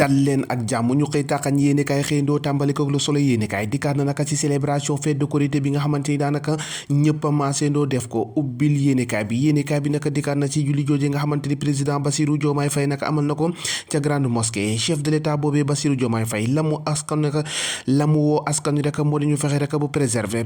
dal leen ak jàmm ñu xëy tàqañ yéenekaay xëyndoo tàmbali ko Le Soleil yéenekaay dikkaat na naka ci célébration fête de Korité bi nga xamante ni daanaka ñëpp a maasandoo def ko ubbil yéenekaay bi naka dikkaat na ci julli jooje nga xamante ni président Bassirou Diomaye Faye naka amal na ko ca grande mosquée chef de l'état boobee Bassirou Diomaye Faye la mu woo askan wi rek moo di ñu fexe rek bu préserver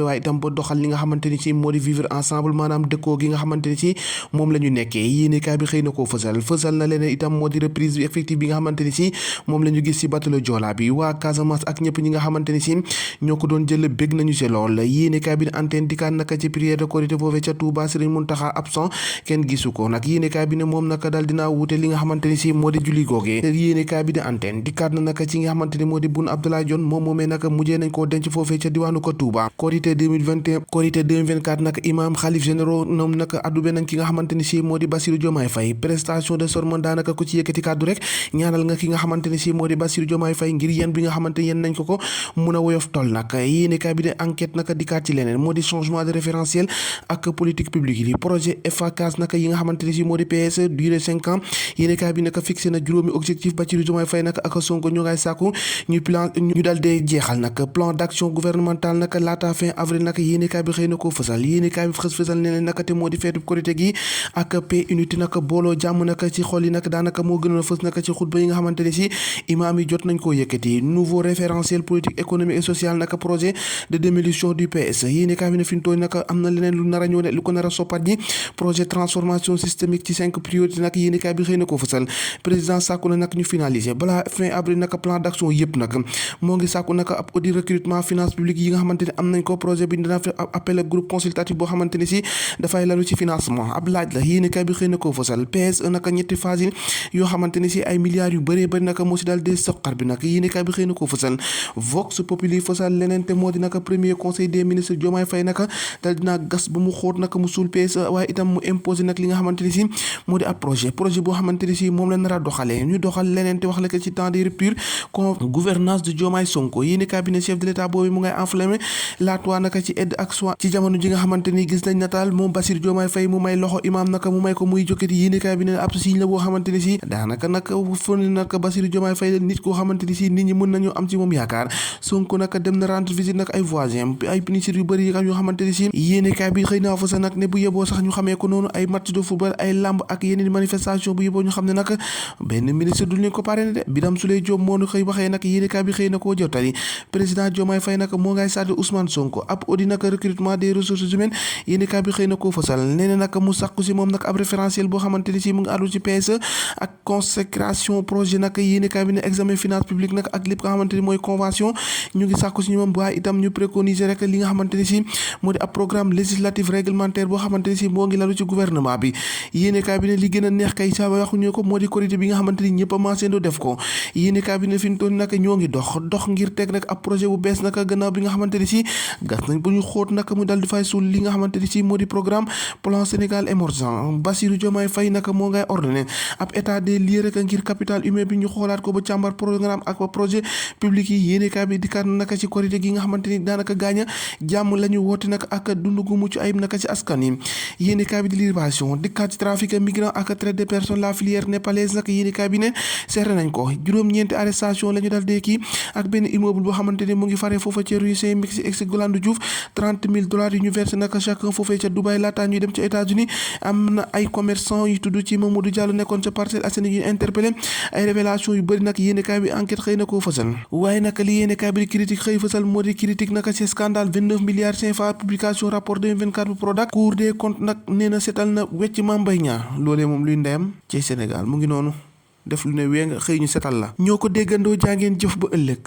waaye itam ba doxal li nga xamante ni ci moo di vivre ensemble maanaam dëkkoo gi nga xamante ni ci moom la ñu nekkee yéenekaay bi xëy na koo fësal na leen itam moo di reprise bi effective bi nga xamante ni si moom la ñu gis si bateau Joola bi waa Casamance ak ñëpp ñi nga xamante ni si ñoo ko doon jël bég nañu si lool yéenekaay bi antenne dikkaat naka ci prière de Korité foofee ca Touba Serigne Mountakha absent kenn gisu ko nag yéenekaay bi ne moom naka daal dinaa wuute li nga xamante ni si moo di julli googee yéenekaay bi di antenne dikkaat na naka ci nga xamante ni moo di Boun Abdallah Dionne moom moomee naka mujjee nañ koo denc foofee ca diwaanu ko Touba Korité 2024 nag imam xalif généraux ñoom naka addube nañ ki nga xamante ni si moo di Bassirou Diomaye Faye prestation de serment daanaka ku ci yëkkati kàddu rek ñaanal nga ki nga xamante ni si moo di Bassirou Diomaye Faye ngir yéen bi nga xamante ni yéen nañ ko mun a woyof toll nag yéenekaay bi de enquête naka dikkaat ci leneen moo di changement de référentiel ak politique publique yi projet EFACAS naka yi nga xamante ni si moo di PSE durée 5 ans yéenekaay bi naka fixé na juróomi objectif Bassirou Diomaye Faye naka ak Sonko ñu ngay sàkku ñu dal dee jeexal nag plan d'action gouvernemental naka laata fin avril naka yéenekaay bi xëy na koo fësal yéenekaay bi fësal ne leen naka te moo di feetu Korité gi ak paix unité naka booloo jàmm naka ci xol yi naka daanaka moo gënoon a fës naka ci xutba yi nga xamante ne si imaam yi jot nañ koo yëkkati nouveau référentiel politique économique et social naka projet de démolition du PS yéenekaay bi ne fi ñu toll naka am na leneen lu nar a ñëw ne lu ko nar a soppat ji projet transformation systémique ci 5 priorités nag yéenekaay bi xëy na koo fësal président sàkku na nag ñu finaliser balaa fin avril naka plan d'action yëpp nag moo ngi sàkku naka ab audit recrutement finance publique yi nga xamante ne am nañ ko projet bi dina fi appel ak groupe consultatif boo xamante ne si dafay lalu ci financement ab laaj la yéenekaay bi xëy na koo fësal PSE naka ñetti phase yi yoo xamante ne si ay milliards yu bëree bëri naka moo si daal dee soqar bi nag yéenekaay bi xëy na koo fësal Vox Populi fësal leneen te moo di naka premier conseil des ministres Diomaye Faye naka dal dinaa gas ba mu xóot naka mu suul PSE waaye itam mu imposé nag li nga xamante ni si moo di ab projet boo xamante ni si moom la nar a doxalee ñu doxal leneen te wax la ko ci temps de rupture con gouvernance de Diomaye Sonko yéenekaay bi ne chef de l'état boobu mu ngay enflammé la toile naka ci aide ak soin ci jamono ji nga xamante ni gis nañ nataal moom Bassirou Diomaye Faye mu may loxo imaam naka mu may ko muy jokkati yéenekaay bi ne ab signe la boo xamante ni si daanaka nag fone nag Bassirou Diomaye Faye nit koo xamante ni si nit ñi mën nañoo am ci moom yaakaar Sonko nag dem na rendre visite nag ay voisins ay ministres yu bëri yoo xamante ni si yéenekaay bi xëy na fa sa nag ne bu yeboo sax ñu xamee ko noonu ay match de football ay lamb ak yeneen manifestation bu yeboo ñu xam ne nag benn ministre du leen ko parrainé de Birame Souleye Diop moo nu xëy waxee nag yéenekaay bi xëy na koo jottali président Diomaye Faye nag moo ngay sàddi Ousmane Sonko ab audit nag recrutement des ressources humaines yéenekaay bi xëy na koo fasal nee na nag mu sàkku si moom nag ab référentiel boo xamante ni si mu ngi àddu ci PSE ak consécration projet nag yéenekaay bi ne examen finance publique nag ak lépp nga xamante ni mooy convention ñu ngi sàkku si ñoom waaye itam ñu préconiser rek li nga xamante ni si moo di ab programme législatif réglementaire boo xamante ni si moo ngi lalu ci gouvernement bi yéenekaay bi ne li gën a neex kay sa waxuñu ko moo di Korité bi nga xamante ni ñëpp a maasandoo def ko yéenekaay bi ne fi ñu toll nag ñoo ngi dox ngir teg rek ab projet bu bees nag gannaaw bi nga xamante ni si gas nañ bu ñu xóot nag mu dal di fay suul li nga xamante ni si moo di programme plan Sénégal émergent Bassirou Diomaye Faye nag moo ngay ordonné ab état des lieux rek ngir capital humain bi ñu xoolaat ko ba càmbar programme ak projet public yi yéenekaay bi dikkaat naka ci Korité gi nga xamante ni daanaka gaaña jàmm la ñu woote nag ak dund gu mucc ayib naka ci askan yi yéenekaay bi di Libération dikkaat ci trafic migrant ak traite des personnes la filière népalaise nag yéenekaay bi ne seere nañ ko juróom-ñeenti arrestation la ñu dal dee kii ak benn immeuble boo xamante ni mu ngi faree foofa ca rue Saint-Mexi Galandou Diouf $30,000 yu ñu versé naka chacun foofee ca Dubaï laataa ñuy dem ca États-Unis am na ay commerçant yu tudd ci Mamadou Diallo nekkoon ca Parcelles Assainies yu interpellé ay révélation yu bëri nag yéenekaay bi enquête xëy na koo fësal waaye naka li yéenekaay bi di critique xëy fësal moo di critique naka ci scandale 29 milliards CFA publication rapport 2024 bu Prodac Cour des comptes nag nee na seetal na wecc Mame Mbaye Niang loolee moom luy ndeyam ci Sénégal mu ngi noonu def lu ne wee nga xëy ñu setal la ñoo ko déggandoo jàngeen jëf ba ëllëg